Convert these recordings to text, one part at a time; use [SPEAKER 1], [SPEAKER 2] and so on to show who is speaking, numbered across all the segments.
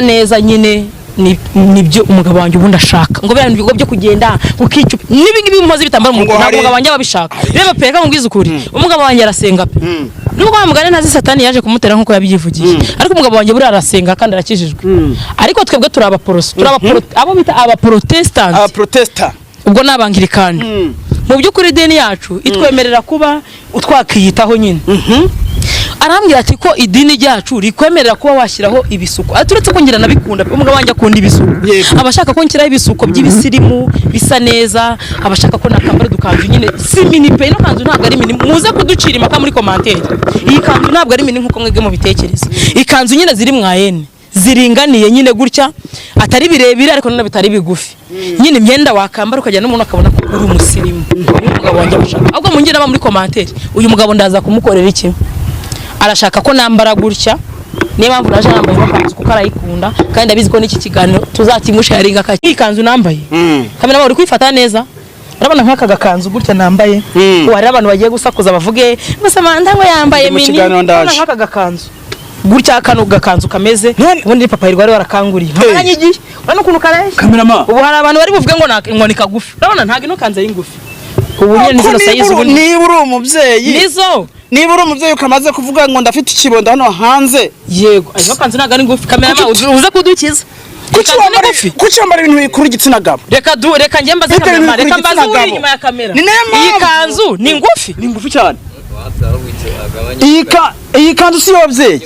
[SPEAKER 1] Neza nyine nibyo umugabo wanjye ubundi ashaka, ngo biriya bigo byo kugenda ukicupa n'ibi ngibi mumaze ibitambaro mu
[SPEAKER 2] Ngo
[SPEAKER 1] mutwe, ntabwo umugabo wanjye aba abishaka. Reba pe, reka nkubwize ukuri, umugabo wanjye arasenga pe, nubwo wa mugani ntazi Satani yaje kumutera nk'uko yabyivugiye, ariko umugabo wanjye buriya arasenga kandi arakijijwe. Ariko twebwe turi abaporoso, turi abo bita abaporotesitanti.
[SPEAKER 2] Abaprotesta.
[SPEAKER 1] Ubwo ni Abangirikani. Mu by'ukuri idini yacu itwemerera kuba twakiyitaho nyine. Arambwira ati ko idini ryacu rikwemerera kuba washyiraho ibisuko, ati uretse ko ngira nabikunda pe, umugabo wanjye akunda ibisuko, aba ashaka ko nshyiraho ibisuko by'ibisirimu bisa neza, aba ashaka ko nakambara udukanzu nyine si mini pe. Ino kanzu ntabwo ari mini, muze kuducira impaka muri commentaire. Iyi kanzu ntabwo ari mini nk'uko mwebwe mubitekereza. Ikanzu nyine ziri moyenne, ziringaniye nyine gutya, atari birebire ariko nanone bitari bigufi nyine, imyenda wakambara ukajya n'umuntu akabona ko uri umusirimu. Niyo umugabo wanjye abashaka. Ahubwo mungire inama muri commentaire, uyu mugabo ndaza kumukorera iki? Arashaka ko nambara gutya, niyo mpamvu naje nambaye ino kanzu kuko arayikunda, kandi ndabizi ko n'iki kiganiro tuzakimusharinga. Iyi kanzu nambaye, kamera, uri kwifata neza, urabona nk'aka gakanzu gutya nambaye, ubu hariho abantu bagiye gusakuza bavuge ngo Samantha ngo yambaye
[SPEAKER 2] Ndi mu
[SPEAKER 1] mini.
[SPEAKER 2] kiganiro, ndaje.
[SPEAKER 1] Urabona nk'aka gakanzu gutya, kano gakanzu kameze, ubundi ni papa wari warakanguriye, nkaranyigiye. Urabona ukuntu kareshya?
[SPEAKER 2] Kamerama.
[SPEAKER 1] Ubu hari abantu bari buvuge ngo ngo ni kagufi. Urabona ntabwo ino kanzu ari ngufi, ubu nyine ni
[SPEAKER 2] Ko
[SPEAKER 1] zino
[SPEAKER 2] niba
[SPEAKER 1] size ubundi
[SPEAKER 2] niba uri umubyeyi,
[SPEAKER 1] nizo
[SPEAKER 2] niba uri umubyeyi ukamaze kuvuga ngo ndafite ikibondo hano hanze.
[SPEAKER 1] Yego, ino kanzu ntabwo ari ngufi. Kamerama, uze kudukiza.
[SPEAKER 2] Kuki
[SPEAKER 1] Ikanzu ni
[SPEAKER 2] wambara,
[SPEAKER 1] ngufi.
[SPEAKER 2] kuki wambara ibintu bikuru igitsina gabo?
[SPEAKER 1] Reka njye mbaze
[SPEAKER 2] Bitewe
[SPEAKER 1] kamerama,
[SPEAKER 2] n'ibikuru
[SPEAKER 1] reka mbaze
[SPEAKER 2] igitsina
[SPEAKER 1] uri
[SPEAKER 2] gabo.
[SPEAKER 1] inyuma ya kamera.
[SPEAKER 2] Ni nayo
[SPEAKER 1] Iyi
[SPEAKER 2] mpamvu.
[SPEAKER 1] kanzu ni ngufi?
[SPEAKER 2] Ni ngufi cyane. Iyi kanzu si iy'ababyeyi.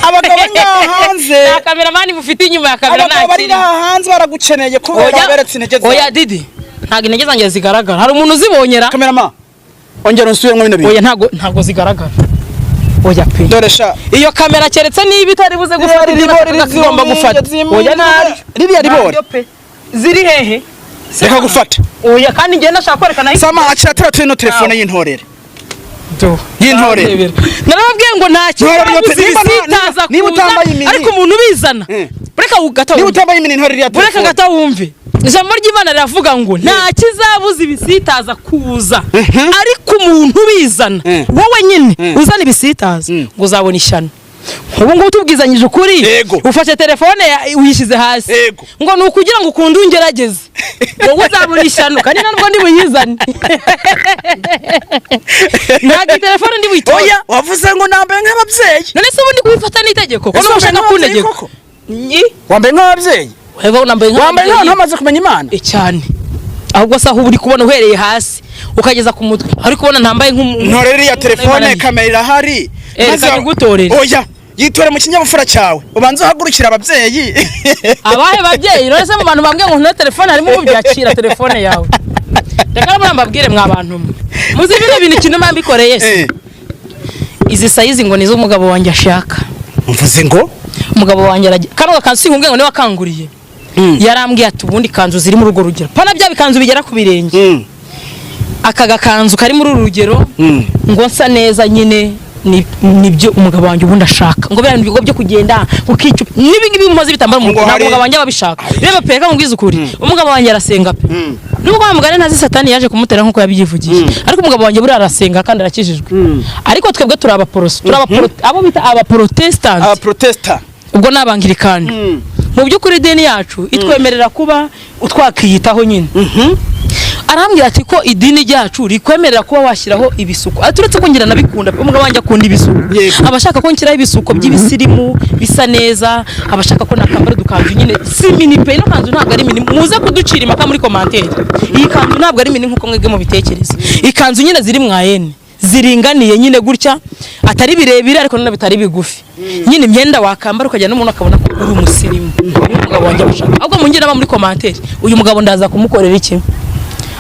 [SPEAKER 2] Abagabo bari ngaha hanze,
[SPEAKER 1] Nta kameramani mufite inyuma ya kamera?
[SPEAKER 2] abagabo bari
[SPEAKER 1] Nta.
[SPEAKER 2] ngaha hanze baragukeneye kubera waberetse intege zawe.
[SPEAKER 1] Oya Didi, ntabwo intege zanjye zigaragara. Hari umuntu uzibonyera?
[SPEAKER 2] Kamerama, ongera unsubiremo bino bintu.
[SPEAKER 1] Oya, ntabwo zigaragara, oya pe.
[SPEAKER 2] Dore sha.
[SPEAKER 1] Iyo kamera keretse niba itari buze gufata
[SPEAKER 2] Ririya
[SPEAKER 1] ibyo
[SPEAKER 2] ribori
[SPEAKER 1] nashakaga igomba gufata. Oya, ntaryo.
[SPEAKER 2] Ririya ribori.
[SPEAKER 1] Ntaryo pe. Ziri hehe?
[SPEAKER 2] Reka gufata.
[SPEAKER 1] Oya, kandi njye ndashaka kwerekana aho.
[SPEAKER 2] Sama, akira tura turi no telefone y'intorere.
[SPEAKER 1] Do.
[SPEAKER 2] Y'intore.
[SPEAKER 1] Narababwiye ngo nta
[SPEAKER 2] Ntore,
[SPEAKER 1] kibazo
[SPEAKER 2] niba
[SPEAKER 1] zitaza
[SPEAKER 2] niba
[SPEAKER 1] kuza,
[SPEAKER 2] utambaye imini.
[SPEAKER 1] Ariko umuntu ubizana, bureka gato
[SPEAKER 2] Niba
[SPEAKER 1] wumve.
[SPEAKER 2] utambaye imini, intore, iriya
[SPEAKER 1] Bureka
[SPEAKER 2] telefone.
[SPEAKER 1] gato wumve, ijambo ry'Imana riravuga ngo nta kizabuza ibisitaza kuza, ariko umuntu ubizana, wowe nyine uzana ibisitaza, ngo uzabona ishyano. Ubu ngubu tubwizanyije ukuri, ufashe telefone uyishyize hasi, ngo ni ukugira ngo ukunde ungerageze, wowe uzabona ishyano, kandi ntabwo ndi buyizane, ntabwo iyi telefone ndi buyitore.
[SPEAKER 2] Oya, wavuze ngo nambaye nk'ababyeyi.
[SPEAKER 1] None se ubundi kubifata n'itegeko ko
[SPEAKER 2] Ese
[SPEAKER 1] nuba
[SPEAKER 2] wambaye
[SPEAKER 1] ushaka
[SPEAKER 2] nk'ababyeyi
[SPEAKER 1] kuntegeka?
[SPEAKER 2] koko? Wambaye nk'ababyeyi?
[SPEAKER 1] Wego, nambaye
[SPEAKER 2] Wambaye
[SPEAKER 1] nk'ababyeyi.
[SPEAKER 2] nk'abantu bamaze kumenya Imana.
[SPEAKER 1] Cyane. Ahubwo se aho uba uri kubona uhereye hasi ukageza ku mutwe, aho uri kubona ntambaye nk'umuntu?
[SPEAKER 2] Ntore iriya telefone, kamera irahari.
[SPEAKER 1] Reka nyigutorere.
[SPEAKER 2] Oya, yitora mu kinyabupfura cyawe, ubanze uhagurukira ababyeyi.
[SPEAKER 1] Abahe babyeyi? None se mu bantu bambwiye ngo ntore telefone harimo ubyakira telefone yawe? Reka rero mbabwire, mwa bantu mwe, muzi bino bintu ikintu mba mbikoreye se? Izi size ngo nizo umugabo wanjye ashaka.
[SPEAKER 2] Mvuze ngo
[SPEAKER 1] Umugabo wanjye arajya kano gakanzu, sinkubwiye ngo niwe wakanguriye. Yarambwiye ati ubundi kanzu ziri muri urwo rugero, pana bya bikanzu bigera ku birenge, aka gakanzu kari muri uru rugero, ngo nsa neza nyine nibyo umugabo wanjye ubundi ashaka, ngo biriya bigo byo kugenda ukicupa n'ibi ngibi mumaze ibitambaro mu
[SPEAKER 2] Ngo
[SPEAKER 1] mutwe, ntabwo umugabo wanjye aba abishaka. Reba pe, reka nkubwize ukuri, umugabo wanjye arasenga pe, nubwo wa mugani ntazi Satani yaje kumutera nk'uko yabyivugiye, ariko umugabo wanjye buriya arasenga kandi arakijijwe. Ariko twebwe turi abaporoso, turi abo bita abaporotesitanti.
[SPEAKER 2] Abaprotesta.
[SPEAKER 1] Ubwo ni Abangirikani. Mu by'ukuri idini yacu itwemerera kuba twakiyitaho nyine. Arambwira ati ko idini ryacu rikwemerera kuba washyiraho ibisuko, ati uretse ko ngira nabikunda pe, umugabo wanjye akunda ibisuko, aba ashaka ko nshyiraho ibisuko by'ibisirimu bisa neza, aba ashaka ko nakambara udukanzu nyine si mini pe. Ino kanzu ntabwo ari mini, muze kuducira impaka muri commentaire. Iyi kanzu ntabwo ari mini nk'uko mwebwe mubitekereza. Ikanzu nyine ziri moyenne, ziringaniye nyine gutya, atari birebire ariko nanone bitari bigufi nyine, imyenda wakambara ukajya n'umuntu akabona ko uri umusirimu. Niyo umugabo wanjye abashaka. Ahubwo mungire inama muri commentaire, uyu mugabo ndaza kumukorera iki?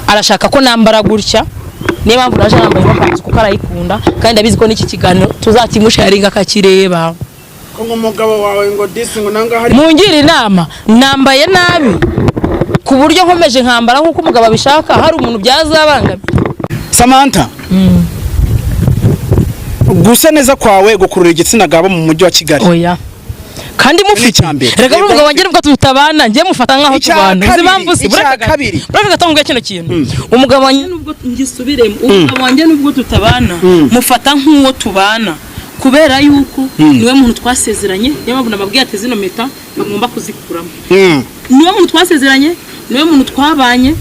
[SPEAKER 1] Arashaka ko nambara gutya, niyo mpamvu naje nambaye ino kanzu kuko arayikunda, kandi ndabizi ko n'iki kiganiro tuzakimusharinga akakireba.
[SPEAKER 2] Ko ngo umugabo wawe ngo disi ngo nanga hari.
[SPEAKER 1] Mungire inama, nambaye nabi ku buryo nkomeje nkambara nk'uko umugabo abishaka hari umuntu byazabangamira?
[SPEAKER 2] Samantha, gusa neza kwawe gukurura igitsina gabo mu mujyi wa Kigali.
[SPEAKER 1] Oya, kandi mufite
[SPEAKER 2] Icya mbere.
[SPEAKER 1] Reka, umugabo wanjye nubwo tutabana, njye mufata nkaho
[SPEAKER 2] Icya
[SPEAKER 1] tubana. Uzi
[SPEAKER 2] kabiri,
[SPEAKER 1] impamvu se?
[SPEAKER 2] icya kabiri.
[SPEAKER 1] Bureka gato nguye kino kintu. Umugabo wanjye nubwo ngisubiremo, umugabo wanjye nubwo tutabana, mufata nk'uwo tubana. Kubera yuko niwe muntu twasezeranye, niyo mpamvu nababwiye ati zino mpeta bagomba kuzikuramo. Niwe muntu twasezeranye, niwe muntu twabanye,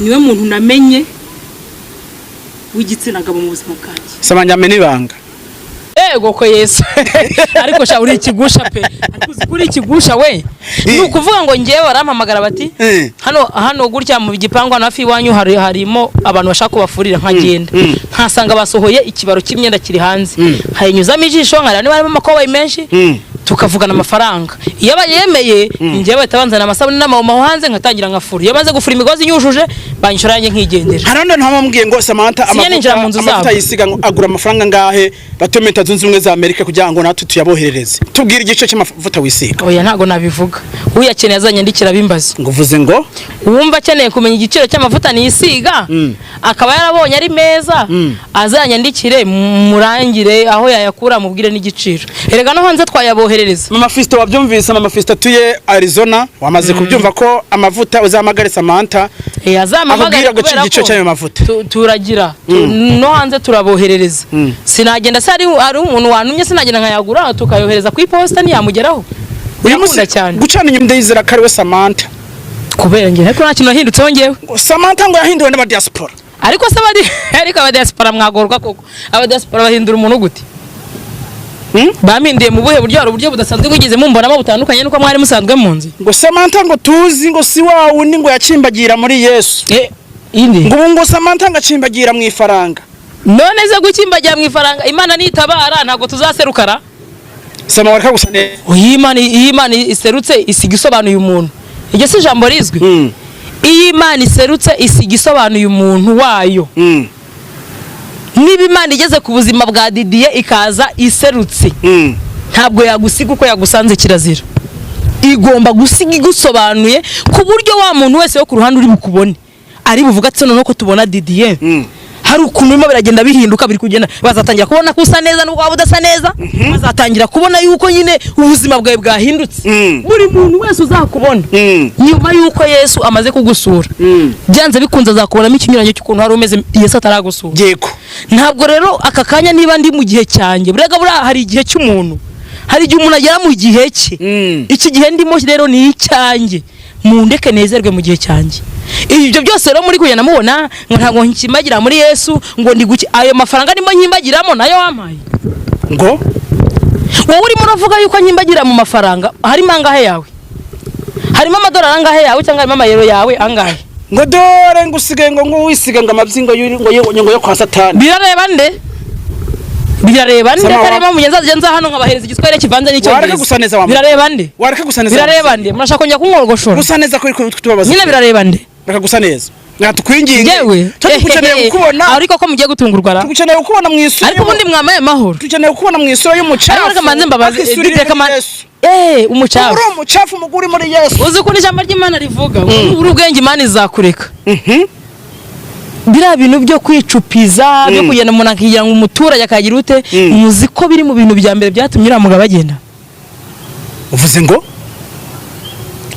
[SPEAKER 1] niwe muntu namenye w'igitsina gabo mu buzima bwanjye.
[SPEAKER 2] Samanyame n'ibanga.
[SPEAKER 1] Ego ko Yesu! Ariko sha, uri ikigusha pe! Ariko uzi ko uri ikigusha we? Ni ukuvuga ngo ngewe barampamagara bati hano gutya mu gipangu, hano hafi iwanyu harimo abantu bashaka kubafurira, nkagenda nkasanga basohoye ikibaro cy'imyenda kiri hanze, nkayinyuzamo ijisho nkareba niba harimo amakoboyi menshi, tukavugana amafaranga. Iyo bayemeye, njyewe bahita banzana amasabune n'amawomo aho hanze, nkatangira nkafura. Iyo maze gufura imigozi nyujuje, banyishura yanjye nkigendera.
[SPEAKER 2] Hari n'undi ntamubwiye ngo Samantha
[SPEAKER 1] Sinjya ninjira mu nzu
[SPEAKER 2] amavuta
[SPEAKER 1] zabo.
[SPEAKER 2] yisiga ngo agura amafaranga ngahe, batuye muri Leta Zunze Ubumwe za Amerika, kugira ngo natwe tuyaboherereze. Tubwire igice cy'amavuta wisiga.
[SPEAKER 1] Oya, ntabwo nabivuga. Uyakeneye azanyandikira abimbaze.
[SPEAKER 2] Ngo uvuze ngo?
[SPEAKER 1] Uwumva akeneye kumenya igiciro cy'amavuta nisiga, akaba yarabonye ari meza, azanyandikire murangire aho yayakura, mubwire n'igiciro. Erega no hanze twayaboherereza.
[SPEAKER 2] Mama Fisto, wabyumvise? Mama Fisto atuye Arizona, wamaze kubyumva ko amavuta uzahamagare Samantha
[SPEAKER 1] Azampamagare
[SPEAKER 2] akubwira
[SPEAKER 1] kubera
[SPEAKER 2] igiciro
[SPEAKER 1] ko
[SPEAKER 2] cy'ayo mavuta.
[SPEAKER 1] Turagira no hanze turaboherereza. Sinagenda se ari umuntu wantumye, sinagenda nkayagura tukayohereza ku iposita, ntiyamugeraho?
[SPEAKER 2] Uyu munsi
[SPEAKER 1] Birakunda cyane.
[SPEAKER 2] gucana inyuma, ndayizera ko ari we Samantha.
[SPEAKER 1] Kubera njye ariko nta kintu nahindutseho njyewe.
[SPEAKER 2] Ngo Samantha ngo yahinduwe n'abadiaspora.
[SPEAKER 1] Ariko se bari, ariko abadiaspora mwagorwa koko! Abadiaspora bahindura umuntu gute? Bampinduye mu buhe buryo? Hari uburyo budasanzwe mwigeze mumbonamo butandukanye n'uko mwari musanzwe munzi?
[SPEAKER 2] Ngo Samantha ngo tuzi ngo si wa wundi ngo yakimbagira muri Yesu.
[SPEAKER 1] Inde?
[SPEAKER 2] Ngo ubu ngo Samantha ngo akimbagira mu ifaranga.
[SPEAKER 1] None se gukimbagira mu ifaranga, Imana nitabara ntabwo tuzaserukara?
[SPEAKER 2] Sama, wareka gusa neza.
[SPEAKER 1] Iyo Imana, iyo Imana iserutse isiga isobanuye umuntu. Iryo si ijambo rizwi? Iyo Imana iserutse isiga isobanuye umuntu wayo. Niba Imana igeze ku buzima bwa Didier ikaza iserutse, ntabwo yagusiga uko yagusanze, kirazira. Igomba gusiga igusobanuye ku buryo wa muntu wese wo ku ruhande uri bukubone ari buvuga ati: "Noneho ko tubona Didier hari ukuntu birimo biragenda bihinduka, biri kugenda." Bazatangira kubona ko usa neza nubwo waba udasa neza, bazatangira kubona yuko nyine ubuzima bwawe bwahindutse. Buri muntu wese uzakubona nyuma yuko Yesu amaze kugusura, byanze bikunze azakubonamo ikinyuranyo cy'ukuntu wari umeze Yesu ataragusura. Ntabwo rero aka kanya niba ndi mu gihe cyanjye, buriya hari igihe cy'umuntu, hari igihe umuntu agera mu gihe cye. Iki gihe ndimo rero ni icyanjye, mundeke nezerwe mu gihe cyanjye. Ibyo byose rero muri kugenda mubona ngo ntabwo nkimbagira muri Yesu, ngo ndi guki, ayo mafaranga ndimo nkimbagiramo nayo wampaye?
[SPEAKER 2] Ngo?
[SPEAKER 1] Wowe urimo uravuga yuko nkimbagira mu mafaranga, harimo angahe yawe? Harimo amadolari angahe yawe, cyangwa harimo amayero yawe angahe?
[SPEAKER 2] Ngo dore ngo usigaye ngo wisiga ngo amabyi ngo ngo yo kwa Satani.
[SPEAKER 1] Birareba nde? Birareba nde?
[SPEAKER 2] Sama
[SPEAKER 1] Karema mugenzi azajya nza hano nkabahereza igiswahili kivanze
[SPEAKER 2] Wareka
[SPEAKER 1] n'icyongereza.
[SPEAKER 2] gusa neza wa
[SPEAKER 1] Birareba nde?
[SPEAKER 2] Wareka gusa neza.
[SPEAKER 1] Birareba nde? Murashaka kongera kunkogoshora?
[SPEAKER 2] Gusa neza ko uri kutubabaza.
[SPEAKER 1] Nyine birareba nde?
[SPEAKER 2] Reka gusa neza. Reka tukwinginge.
[SPEAKER 1] Njyewe
[SPEAKER 2] Tugukeneye kukubona.
[SPEAKER 1] Ariko ko mugiye gutungurwa ra?
[SPEAKER 2] Tugukeneye kukubona mu isura.
[SPEAKER 1] Ariko ubundi mwamaye amahoro.
[SPEAKER 2] Tukeneye kukubona mu isura y'umucafu.
[SPEAKER 1] Ariko reka manze mbabaze.
[SPEAKER 2] Ariko isura iri
[SPEAKER 1] Reka
[SPEAKER 2] muri Yesu.
[SPEAKER 1] Umucafu.
[SPEAKER 2] Uri umucafu umugore uri muri Yesu.
[SPEAKER 1] Uzi ukuntu ijambo ry'Imana rivuga ngo uri ubwenge, Imana izakureka. Biriya bintu byo kwicupiza, byo kugenda umuntu akigira ngo umuturage akagira ute, muzi ko biri mu bintu bya mbere byatumye uriya mugabo agenda?
[SPEAKER 2] Uvuze ngo?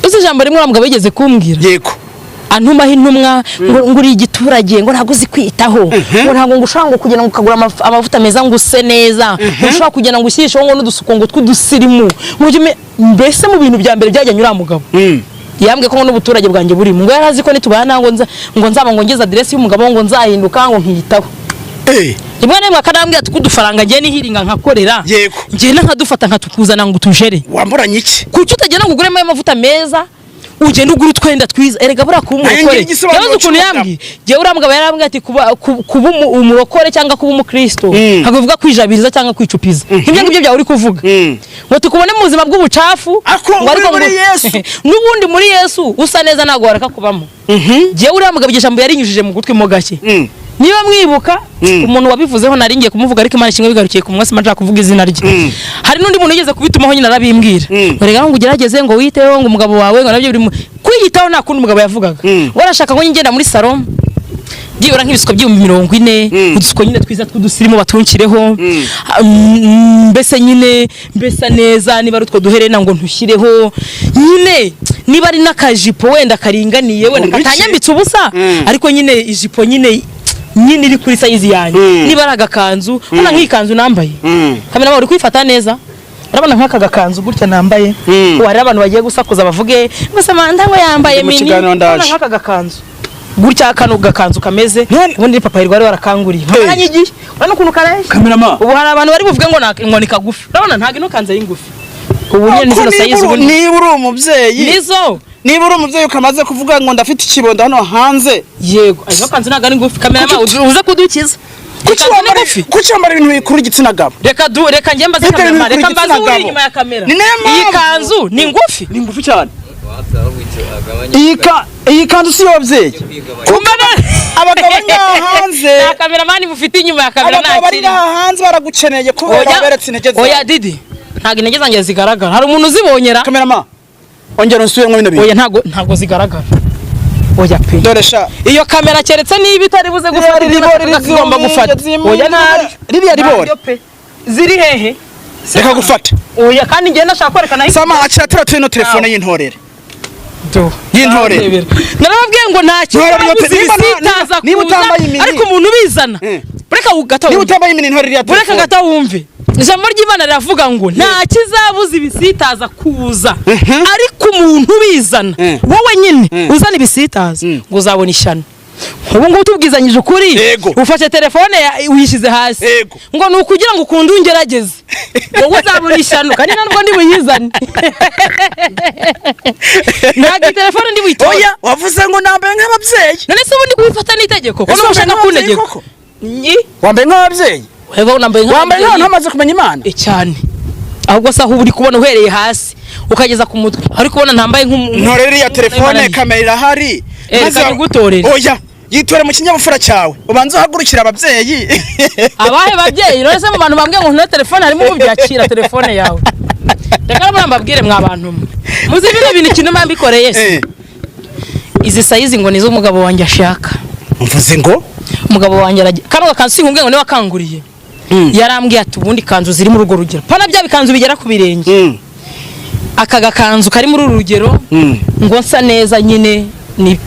[SPEAKER 1] Uzi ijambo rimwe uriya mugabo yigeze kumbwira?
[SPEAKER 2] Yego.
[SPEAKER 1] Antumaho intumwa ngo uri igiturage, ngo ntabwo uzi kwitaho, ngo ntabwo ngo ushobora ngo kugenda ngo ukagura amavuta meza ngo use neza, ngo ushobora kugenda ngo ushyirisheho ngo n'udusuko ngo tw'udusirimu, ngo ujye mbese mu bintu bya mbere byajyanye uriya mugabo, yambwiye ko ngo n'ubuturage bwanjye burimo, ngo yari azi ko nitubana ngo ngo nzaba ngo ngeze aderesi y'umugabo ngo nzahinduka ngo nkiyitaho. Rimwe na rimwe akanambwira ati kudufaranga ngiye nihiringa nkakorera, ngenda nkadufata nkatukuzana ngo utujere.
[SPEAKER 2] Wamburanye iki?
[SPEAKER 1] Kuki utagenda ngo uguremo ayo mavuta meza, ugenda ugura utwenda twiza? Erega buriya kuba
[SPEAKER 2] Nanjye
[SPEAKER 1] umurokore,
[SPEAKER 2] igisobanuro
[SPEAKER 1] yabuze ukuntu
[SPEAKER 2] cy'umugabo.
[SPEAKER 1] yambwiye. Njyewe uriya mugabo yarambwiye ati kuba umurokore cyangwa kuba umukristo ntabwo bivuga kwijabiriza cyangwa kwicupiza nk'ibyo ngibyo byawe uri kuvuga, ngo tukubone mu buzima bw'ubucafu.
[SPEAKER 2] Ako
[SPEAKER 1] Ngo
[SPEAKER 2] uri
[SPEAKER 1] ariko
[SPEAKER 2] muri Yesu.
[SPEAKER 1] N'ubundi muri Yesu usa neza, ntabwo wareka kubamo. Njyewe uriya mugabo iryo jambo yarinyujije mu gutwi mo gake. Niba mwibuka umuntu wabivuzeho, nari ngiye kumuvuga ariko Imana ishimwe bigarukiye ku munsi nshaka kuvuga izina rye. Hari n'undi muntu wigeze kubitumaho nyine arabimbwira, ngo reka ngo ugerageze ngo witeho ngo umugabo wawe, ngo nabyo biri mu kwiyitaho. Nta kundi umugabo yavugaga, ngo arashaka ngo ngenda muri salo byibura nk'ibisuko by'ibihumbi 40, udusuko nyine twiza tw'udusirimu batunkireho. Mbese nyine mbesa neza, niba ari utwo duherena ngo ntushyireho nyine, niba ari n'akajipo wenda karinganiye wenda
[SPEAKER 2] Ngo iki?
[SPEAKER 1] katanyambitse ubusa, ariko nyine ijipo nyine nyine iri kuri size yanjye. Niba ari agakanzu, urabona nk'iyi kanzu nambaye, kamera, uri kwifata neza, urabona nk'aka gakanzu gutya nambaye. Ubu hariho abantu bagiye gusakuza bavuge ngo Samantha ngo yambaye
[SPEAKER 2] Ndi mu
[SPEAKER 1] mini.
[SPEAKER 2] kiganiro, ndaje.
[SPEAKER 1] Urabona nk'aka gakanzu gutya, kano gakanzu kameze, ubundi ni papa wari warakanguriye, nkaranyigiye. Urabona ukuntu kareshya?
[SPEAKER 2] Kamerama.
[SPEAKER 1] Ubu hari abantu bari buvuge ngo ngo ni kagufi. Urabona ntabwo ino kanzu ari ngufi. Ubu nyine ni zino
[SPEAKER 2] Ko
[SPEAKER 1] size ubundi
[SPEAKER 2] niba uri umubyeyi,
[SPEAKER 1] nizo.
[SPEAKER 2] niba uri umubyeyi ukamaze kuvuga ngo ndafite ikibondo hano hanze.
[SPEAKER 1] Yego, izo kanzu ntabwo ari ngufi. Kamerama, uze kudukiza.
[SPEAKER 2] Kuki
[SPEAKER 1] Ikanzu ni ngufi.
[SPEAKER 2] Kuki wambara ibintu bikurura igitsina gabo?
[SPEAKER 1] Reka njye mbaze
[SPEAKER 2] Bitewe
[SPEAKER 1] kamerama,
[SPEAKER 2] n'ibikuru
[SPEAKER 1] reka mbaze
[SPEAKER 2] igitsina
[SPEAKER 1] uri
[SPEAKER 2] gabo.
[SPEAKER 1] inyuma ya kamera.
[SPEAKER 2] Ni nayo
[SPEAKER 1] Iyi
[SPEAKER 2] mpamvu.
[SPEAKER 1] kanzu ni ngufi?
[SPEAKER 2] Ni ngufi cyane. Iyi kanzu si iy'ababyeyi.
[SPEAKER 1] Kumbe
[SPEAKER 2] Abagabo bari ngaha hanze,
[SPEAKER 1] nta kameramani mufite inyuma ya kamera?
[SPEAKER 2] abagabo
[SPEAKER 1] Nta
[SPEAKER 2] bari
[SPEAKER 1] kintu.
[SPEAKER 2] ngaha hanze baragukeneye kubera waberetse intege zawe.
[SPEAKER 1] Oya Didi, ntabwo intege zanjye zigaragara. Hari umuntu uzibonyera?
[SPEAKER 2] Kamerama, ongera unsubiremo bino bintu.
[SPEAKER 1] Oya, ntabwo zigaragara, oya pe.
[SPEAKER 2] Dore sha.
[SPEAKER 1] Iyo kamera keretse niba itari buze gufata ibyo
[SPEAKER 2] Ribori.
[SPEAKER 1] nashakaga igomba gufata. Oya, ntaryo.
[SPEAKER 2] Ririya ribori.
[SPEAKER 1] Ntaryo pe. Ziri hehe?
[SPEAKER 2] Reka gufata.
[SPEAKER 1] Oya, kandi njye ndashaka kwerekana aho.
[SPEAKER 2] Sama, akira tura ino telefone y'intorere. Y'intorere.
[SPEAKER 1] Narababwiye ngo nta
[SPEAKER 2] Ntorere iyo
[SPEAKER 1] kibazo
[SPEAKER 2] niba
[SPEAKER 1] ibisitaza
[SPEAKER 2] niba
[SPEAKER 1] kuza,
[SPEAKER 2] utambaye imini.
[SPEAKER 1] ariko umuntu ubizana, bureka gato
[SPEAKER 2] Niba
[SPEAKER 1] wumve.
[SPEAKER 2] utambaye imini, ntorere iriya
[SPEAKER 1] Bureka
[SPEAKER 2] telefone.
[SPEAKER 1] gato wumve. Ijambo ry'Imana riravuga ngo nta kizabuza ibisitaza kuza, ariko umuntu ubizana, wowe nyine uzana ibisitaza, ngo uzabona ishyano. Ubu ngubu tubwizanyije ukuri, ufashe telefone uyishyize hasi ngo ni ukugira ngo ukunde ungerageze, wowe uzabona ishyano. Kandi ntabwo ndi buyizane, ntabwo iyi telefone ndi buyitore.
[SPEAKER 2] Oya, wavuze ngo nambaye nk'ababyeyi.
[SPEAKER 1] None se ubundi kubifata n'itegeko ko
[SPEAKER 2] Ese
[SPEAKER 1] nuba
[SPEAKER 2] wambaye
[SPEAKER 1] ushaka
[SPEAKER 2] nk'ababyeyi
[SPEAKER 1] kuntegeka?
[SPEAKER 2] koko?
[SPEAKER 1] Nyi?
[SPEAKER 2] Wambaye nk'ababyeyi?
[SPEAKER 1] Wego, nambaye
[SPEAKER 2] Wambaye
[SPEAKER 1] nk'ababyeyi.
[SPEAKER 2] nk'abantu bamaze kumenya Imana.
[SPEAKER 1] Cyane. Ahubwo se aho uba uri kubona uhereye hasi ukageza ku mutwe, aho uri kubona ntambaye nk'umuntu?
[SPEAKER 2] Ntorere iriya telefone, kamera irahari.
[SPEAKER 1] Reka nyigutorere.
[SPEAKER 2] Oya, yitora mu kinyabupfura cyawe, ubanze uhagurukire ababyeyi.
[SPEAKER 1] Abahe babyeyi? None se mu bantu bambwiye ngo ntore telefone harimo umubyakira telefone yawe? Reka rero mbabwire, mwa bantu mwe, muzi bino bintu, ikintu mba mbikoreye se? Izi size ngo nizo umugabo wanjye ashaka.
[SPEAKER 2] Mvuze ngo?
[SPEAKER 1] Umugabo wanjye aragiye, kano gakanzu sinkubwiye ngo niwe wakanguriye. Yarambwiye ati ubundi kanzu ziri muri urwo rugero, pana bya bikanzu bigera ku birenge, aka gakanzu kari muri uru rugero, ngo nsa neza nyine,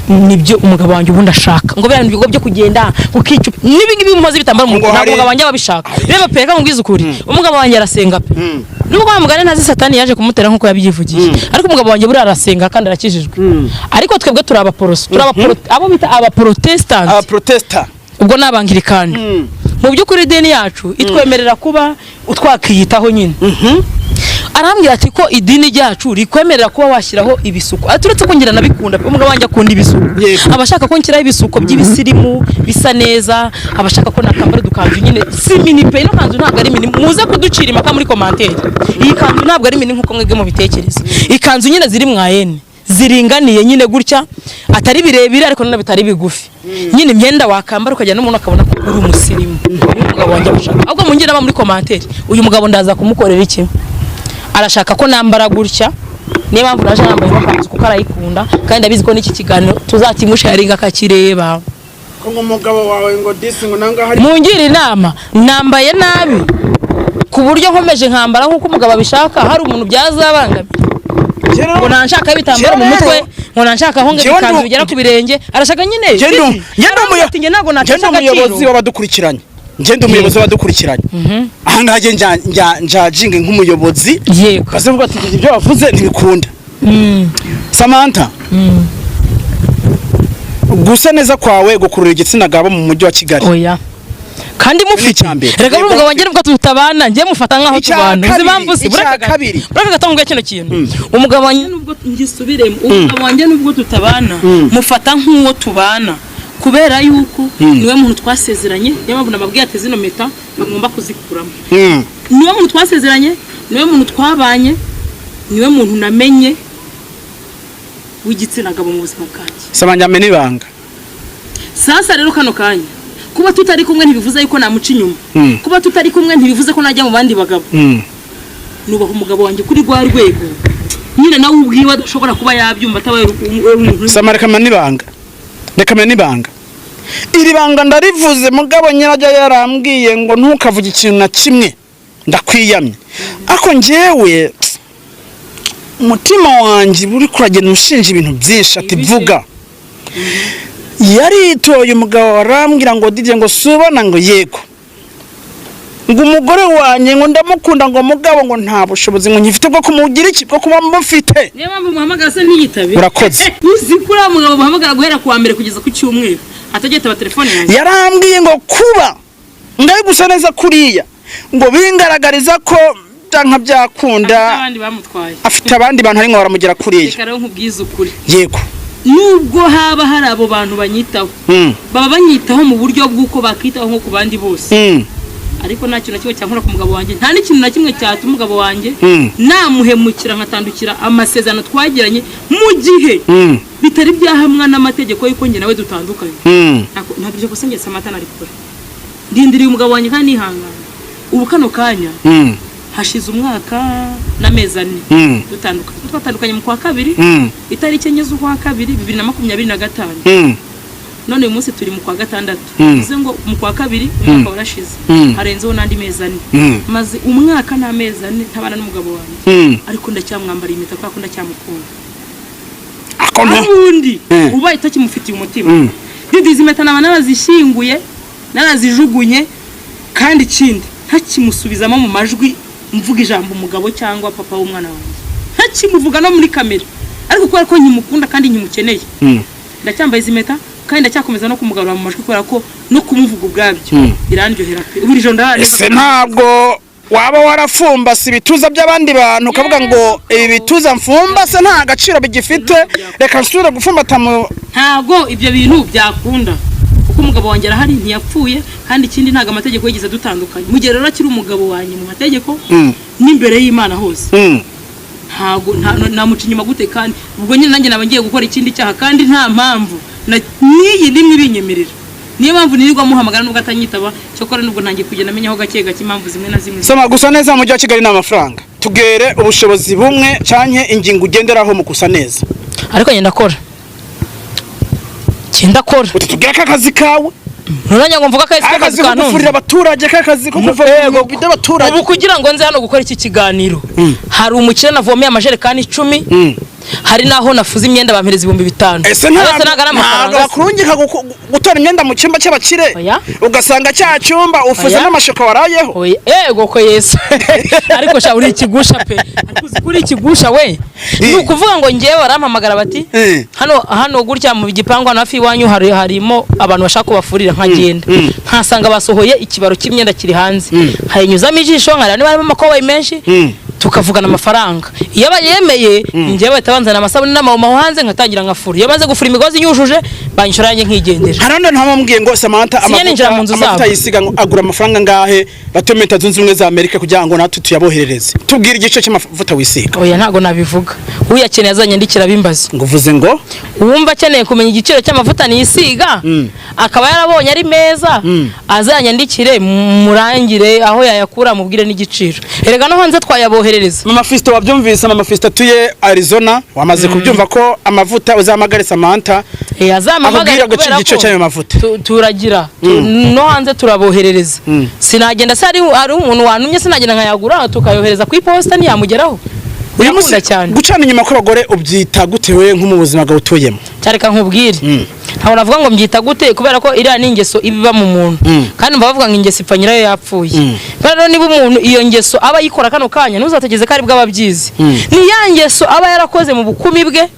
[SPEAKER 1] nibyo umugabo wanjye ubundi ashaka. Ngo biriya bigo byo kugenda ukicupa n'ibi ngibi mumaze ibitambaro mu
[SPEAKER 2] Ngo
[SPEAKER 1] mutwe, ntabwo umugabo wanjye aba abishaka. Reba pe, reka nkubwize ukuri, umugabo wanjye arasenga pe. Nubwo wa mugani ntazi Satani yaje kumutera nk'uko yabyivugiye, ariko umugabo wanjye buriya arasenga kandi arakijijwe. Ariko twebwe turi abaporoso, turi abo bita abaporotesitanti.
[SPEAKER 2] Abaprotesta.
[SPEAKER 1] Ubwo ni abangirikani. Mu by'ukuri idini yacu itwemerera kuba twakiyitaho nyine. Arambwira ati ko idini ryacu rikwemerera kuba washyiraho ibisuko, ati uretse ko ngira nabikunda pe, umugabo wanjye akunda ibisuko. Aba ashaka ko nshyiraho ibisuko by'ibisirimu bisa neza, aba ashaka ko nakambara udukanzu nyine si mini pe. Ino kanzu ntabwo ari mini, muze kuducira impaka muri commentaire. Iyi kanzu ntabwo ari mini nkuko mwebwe mubitekereza. Ikanzu nyine ziri mwayene, ziringaniye nyine gutya, atari birebire ariko nanone bitari bigufi nyine, imyenda wakambara ukajya n'umuntu akabona ko uri umusirimu. Uyu mugabo wanjye abashaka. Ahubwo mungire inama muri commentaire, uyu mugabo ndaza kumukorera iki? Arashaka ko nambara gutya, niyo mpamvu naje nambaye ino kanzu, kuko arayikunda, kandi ndabizi ko n'iki kiganiro tuzakimusharinga akakireba.
[SPEAKER 2] Ko ngo umugabo wawe ngo disi ngo nangaha hari.
[SPEAKER 1] Mungire inama, nambaye nabi ku buryo nkomeje nkambara nk'uko umugabo abishaka hari umuntu byazabangamira? Ngo nanshaka ibitambaro mu mutwe, ngo nanshaka aho ngo ibikanzu bigera ku birenge, arashaka nyine. Ati njye ntabwo
[SPEAKER 2] Njye
[SPEAKER 1] natesha
[SPEAKER 2] ndi umuyobozi
[SPEAKER 1] agaciro.
[SPEAKER 2] w'abadukurikiranye, njye ndi umuyobozi w'abadukurikiranye. Ahangaha njye njajinge nk'umuyobozi. Bazavuga ati ibyo wavuze ntibikunda. Samantha, gusa neza kwawe gukurura igitsina gabo mu mujyi wa Kigali?
[SPEAKER 1] Oya, kandi mufite
[SPEAKER 2] Icya mbere.
[SPEAKER 1] Reka, umugabo wanjye nubwo tutabana, njye mufata nkaho
[SPEAKER 2] Icya
[SPEAKER 1] tubana. Uzi
[SPEAKER 2] kabiri,
[SPEAKER 1] impamvu se?
[SPEAKER 2] icya kabiri.
[SPEAKER 1] Bureka gato nguye kino kintu. Umugabo wanjye nubwo ngisubiremo, umugabo wanjye nubwo tutabana, mufata nk'uwo tubana, kubera yuko niwe muntu twasezeranye. Niyo mpamvu nababwiye ati zino mpeta bagomba kuzikuramo. Niwe muntu twasezeranye, niwe muntu twabanye, niwe muntu namenye w'igitsina gabo mu buzima bwanjye.
[SPEAKER 2] Samantha, mena ibanga.
[SPEAKER 1] Sasa rero kano kanya kuba tutari kumwe ntibivuze yuko namuca inyuma. Kuba tutari kumwe ntibivuze ko najya mu bandi bagabo. Nubaha umugabo wanjye kuri rwa rwego nyine nawe ubwiwe adashobora kuba yabyumva atabaye umuntu.
[SPEAKER 2] Sama, reka mena ibanga, reka mena ibanga. Iri banga ndarivuze, mugabo nyirajya yarambwiye ngo ntukavuge ikintu na kimwe, ndakwiyamye. Ariko njyewe umutima wanjye uri kuragenda ushinja ibintu byinshi, ati
[SPEAKER 1] Ibiki?
[SPEAKER 2] vuga. Yaritoye umugabo, arambwira ngo: "Didie," ngo, "subona," ngo, "yego," ngo, "umugore wanjye," ngo, "ndamukunda," ngo, "mugabo," ngo, "nta bushobozi," ngo, "nkifite bwo kumugira iki, bwo kuba mufite."
[SPEAKER 1] Niyo mpamvu muhamagara se ntiyitabe.
[SPEAKER 2] Urakoze.
[SPEAKER 1] Uzi ko uriya mugabo muhamagara guhera ku wa mbere kugeza ku cyumweru atajya telefone yanjye?
[SPEAKER 2] Yarambwiye ngo kuba ngari gusa neza kuriya, ngo bingaragariza ko byanka byakunda
[SPEAKER 1] afite abandi bamutwaye.
[SPEAKER 2] Afite abandi bantu arimo baramugera kuriya.
[SPEAKER 1] Reka rero nkubwize ukuri.
[SPEAKER 2] Yego.
[SPEAKER 1] Nubwo haba hari abo bantu banyitaho, baba banyitaho mu buryo bw'uko bakitaho nko ku bandi bose, ariko nta kintu na kimwe cyankura ku mugabo wanjye, nta n'ikintu na kimwe cyatuma umugabo wanjye namuhemukira nkatandukira amasezerano twagiranye mu gihe bitari byahamwa n'amategeko y'uko njye nawe dutandukanye. Ntabwo iryo kosa njye Samantha narikora. Ndindiriye umugabo wanjye kandi nihangana. Ubu kano kanya hashize umwaka n'amezi 4 dutandukanye. Twatandukanye mu kwa kabiri, itariki 4 z'ukwa kabiri 2025. None uyu munsi turi mu kwa gatandatu. Bivuze ngo mu kwa kabiri umwaka warashize, harenzeho n'andi mezi 4. Maze umwaka n'amezi 4 ntabana n'umugabo wanjye, ariko ndacyamwambara impeta kubera ko ndacyamukunda.
[SPEAKER 2] Ako nto.
[SPEAKER 1] Ubundi ubaye utakimufitiye umutima, Didi, izi mpeta naba narazishyinguye, narazijugunye. Kandi ikindi, ntakimusubizamo mu majwi mvuga ijambo umugabo cyangwa papa w'umwana wanjye, ntakimuvuga no muri kamera. Ariko kubera ko nkimukunda kandi nkimukeneye, ndacyambaye izi mpeta kandi ndacyakomeza no kumugarura mu majwi, kubera ko no kumuvuga ubwabyo birandyohera pe. Ubu iri joro ndahari.
[SPEAKER 2] Ese ntabwo waba warafumbase ibituza by'abandi bantu, ukavuga ngo ibi bituza mfumbase nta gaciro bigifite, reka nsubire gufumbata mu
[SPEAKER 1] Ntabwo ibyo bintu byakunda, kuko umugabo wanjye arahari, ntiyapfuye. Kandi ikindi, ntabwo amategeko yigeze adutandukanye. Mu gihe rero akiri umugabo wanjye mu mategeko n'imbere y'Imana hose, ntabwo namuca inyuma gute? Kandi ubwo nyine nanjye naba ngiye gukora ikindi cyaha, kandi nta mpamvu n'iyi nimwe ibinyemerera. Niyo mpamvu nirirwa muhamagara nubwo atanyitaba. Cyokora nubwo ntangiye kugenda amenyaho gake gake impamvu zimwe na zimwe.
[SPEAKER 2] Soma, gusa neza mu mujyi wa Kigali ni amafaranga. Tugere ubushobozi bumwe canke ingingo ugenderaho mu gusa neza.
[SPEAKER 1] Ariko ngenda akora, ngenda akora.
[SPEAKER 2] Uti tubwire ko akazi kawe.
[SPEAKER 1] Nturanya ngo mvuge akazi
[SPEAKER 2] akazi
[SPEAKER 1] k'akazi
[SPEAKER 2] ko
[SPEAKER 1] kantunze.
[SPEAKER 2] Gufurira abaturage, k'akazi ko kuvoma by'abaturage.
[SPEAKER 1] Ubu kugira ngo nze hano gukora iki kiganiro, hari umukire navomeye amajerekani 10, hari n'aho nafuze imyenda bampereza 5000.
[SPEAKER 2] Ese
[SPEAKER 1] Yose ntabwo ari
[SPEAKER 2] ntabwo
[SPEAKER 1] amafaranga se?
[SPEAKER 2] bakurungika gutora imyenda mu cyumba cy'abakire,
[SPEAKER 1] Oya.
[SPEAKER 2] ugasanga cya cyumba ufuze
[SPEAKER 1] Oya.
[SPEAKER 2] n'amashuka warayeho?
[SPEAKER 1] Oya, ego ko Yesu! Ariko sha, uri ikigusha pe! Ariko uzi ko uri ikigusha we! Ni ukuvuga ngo ngewe barampamagara bati: "Hano gutya mu gipangu, hano hafi iwanyu harimo abantu bashaka ko bafurira." Nkagenda nkasanga basohoye ikibaro cy'imyenda kiri hanze, nkayinyuzamo ijisho nkareba niba harimo amakoboyi menshi, tukavugana amafaranga. Iyo bayemeye, njyewe bahita banzana amasabune n'amawomo aho hanze, nkatangira nkafura. Iyo maze gufura imigozi nyujuje, banyishura yanjye nkigendera.
[SPEAKER 2] Hari n'undi ntamubwiye ngo Samantha
[SPEAKER 1] Sinjya ninjira mu nzu
[SPEAKER 2] amavuta
[SPEAKER 1] zabo.
[SPEAKER 2] yisiga ngo agura amafaranga angahe batuye muri Leta Zunze Ubumwe za Amerika, kugira ngo natwe tuyaboherereze. Tubwire igice cy'amavuta wisiga.
[SPEAKER 1] Oya, ntabwo nabivuga. Uyakeneye azanyandikira abimbaze.
[SPEAKER 2] Ngo uvuze ngo?
[SPEAKER 1] Uwumva akeneye kumenya igiciro cy'amavuta nisiga, akaba yarabonye ari meza, azanyandikire murangire aho yayakura, mubwire n'igiciro. Erega no hanze twayaboherereza.
[SPEAKER 2] Mama Fisto, wabyumvise? Mama Fisto atuye Arizona, wamaze kubyumva ko amavuta uzahamagare Samantha
[SPEAKER 1] Azampamagare
[SPEAKER 2] akubwira
[SPEAKER 1] kubera
[SPEAKER 2] igiciro
[SPEAKER 1] ko
[SPEAKER 2] cy'ayo mavuta.
[SPEAKER 1] Turagira no hanze turaboherereza. Sinagenda se hari umuntu wantumye? Sinagenda nkayagura tukayohereza ku iposita, ntiyamugeraho?
[SPEAKER 2] Uyu munsi
[SPEAKER 1] Ndakunda cyane.
[SPEAKER 2] gucana inyuma kw'abagore ubyita gute we, nko mu buzima bwawe utuyemo?
[SPEAKER 1] Cyareka nkubwire, ntabwo navuga ngo mbyita gute, kubera ko iriya ni ingeso iba mu muntu, kandi mba bavuga ngo ingeso ipfa nyirayo yapfuye. Kubera rero niba umuntu iyo ngeso aba ayikora kano kanya, ntuzategeze ko ari bwo aba abyizi. Ni ya ngeso aba yarakoze mu bukumi bwe,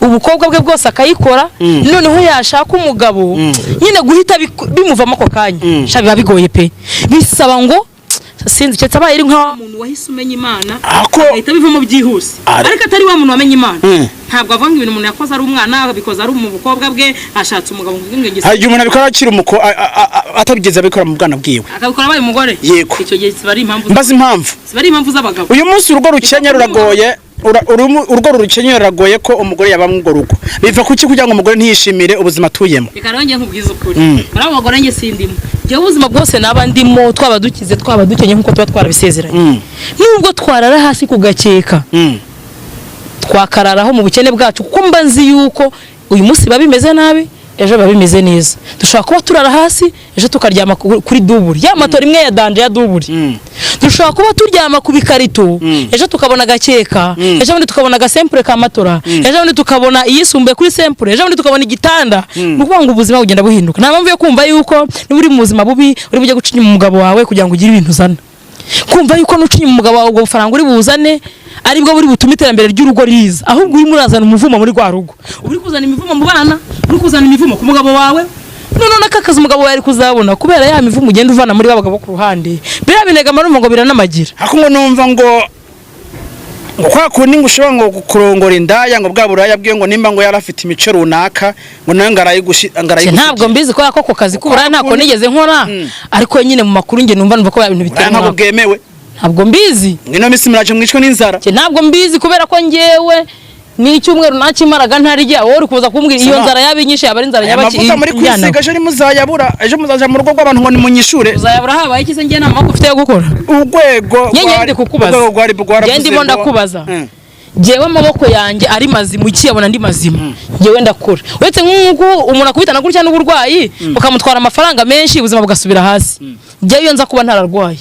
[SPEAKER 1] ubukobwa bwe bwose akayikora, noneho yashaka umugabo nyine guhita bimuvamo ako kanya, sha biba bigoye pe. Bisaba ngo sinzi, keretse abaye ari nka muntu wahise umenya Imana agahita bivamo byihuse, ariko atari wa muntu wamenye Imana. Ntabwo avuga ngo ibintu umuntu yakoze ari umwana, abikoze ari mu bukobwa bwe, ashatse umugabo ngo ngo
[SPEAKER 2] Hari igihe umuntu abikora akiri umuko atabigeze abikora mu bwana bwiwe.
[SPEAKER 1] Akabikora abaye umugore.
[SPEAKER 2] Yego.
[SPEAKER 1] Icyo gihe ziba ari impamvu
[SPEAKER 2] Mbaza impamvu.
[SPEAKER 1] Ziba ari impamvu z'abagabo.
[SPEAKER 2] Uyu munsi urugo rukenye ruragoye, urugo rukenye ruragoye ko umugore yaba muri urwo rugo. Biva kuki kugira ngo umugore ntiyishimire ubuzima atuyemo?
[SPEAKER 1] Reka rero njye nkubwize ukuri, muri abo bagore njye sindimo. Njyewe ubuzima bwose naba ndimo, twaba dukize, twaba dukenye, nk'uko tuba twarabisezeranye, nubwo twarara hasi ku gakeka, twakararaho mu bukene bwacu, kuko mba nzi yuko uyu munsi biba bimeze nabi, ejo biba bimeze neza. Dushobora kuba turara hasi, ejo tukaryama kuri double ya matora imwe ya danger ya double. Dushobora kuba turyama ku bikarito, ejo tukabona agakeka, ejo bundi tukabona agasempure ka matora, ejo bundi tukabona iyisumbuye kuri sempure, ejo bundi tukabona igitanda. Ni ukuvuga ngo ubuzima bugenda buhinduka. Nta mpamvu yo kumva yuko niba uri mu buzima bubi uri bujye guca inyuma umugabo wawe kugira ngo ugire ibintu uzana, kumva yuko nuca inyuma umugabo wawe ubwo bufaranga uri buzane aribwo buri butume iterambere ry'urugo riza. Ahubwo urimo urazana umuvumo muri rwa rugo, uri kuzana imivumo mu bana, uri kuzana imivumo ku mugabo wawe. None n'aka kazi umugabo wawe ari kuzabona kubera ya mivumo ugenda uvana muri ba bagabo ku ruhande, biriya binega marumva ngo biranamagira.
[SPEAKER 2] Ariko ngo numva ngo kwa kundi ngo ushobora ngo kurongora indaya, ngo bwa buraya bwe, ngo nimba ngo yari afite imico runaka, ngo nawe ngo arayigusigira.
[SPEAKER 1] Ntabwo mbizi kubera ko ako kazi k'uburaya ntako nigeze nkora, ariko nyine mu makuru njye numva ko ibintu
[SPEAKER 2] Buraya
[SPEAKER 1] biteye
[SPEAKER 2] ntabwo
[SPEAKER 1] umwaku.
[SPEAKER 2] bwemewe.
[SPEAKER 1] Ntabwo mbizi.
[SPEAKER 2] Ino minsi muraje mwicwe n'inzara.
[SPEAKER 1] Njye ntabwo mbizi kubera ko njyewe ni icyumweru nakimaraga ntarya. Wowe uri kuza kumbwira iyo
[SPEAKER 2] Sama.
[SPEAKER 1] nzara yaba inyishe, yaba ari inzara
[SPEAKER 2] Aya
[SPEAKER 1] nyabaki
[SPEAKER 2] mavuta muri
[SPEAKER 1] injyana.
[SPEAKER 2] kwisiga, ejo nimuzayabura, ejo muzaja mu rugo rw'abantu ngo nimunyishure.
[SPEAKER 1] Uzayabura habaye iki se? Njye nta maboko ufite yo gukora.
[SPEAKER 2] Urwego
[SPEAKER 1] Njye ndi kukubaza.
[SPEAKER 2] Urwego rwari rwaravuze
[SPEAKER 1] Njye ndimo ndakubaza. Njyewe amaboko yanjye ari mazima, ukiyabona ndi mazima, njyewe ndakora. Uretse nk'uko umuntu akubitana gutya n'uburwayi bukamutwara amafaranga menshi, ubuzima bugasubira hasi, njyewe iyo nza kuba ntararwaye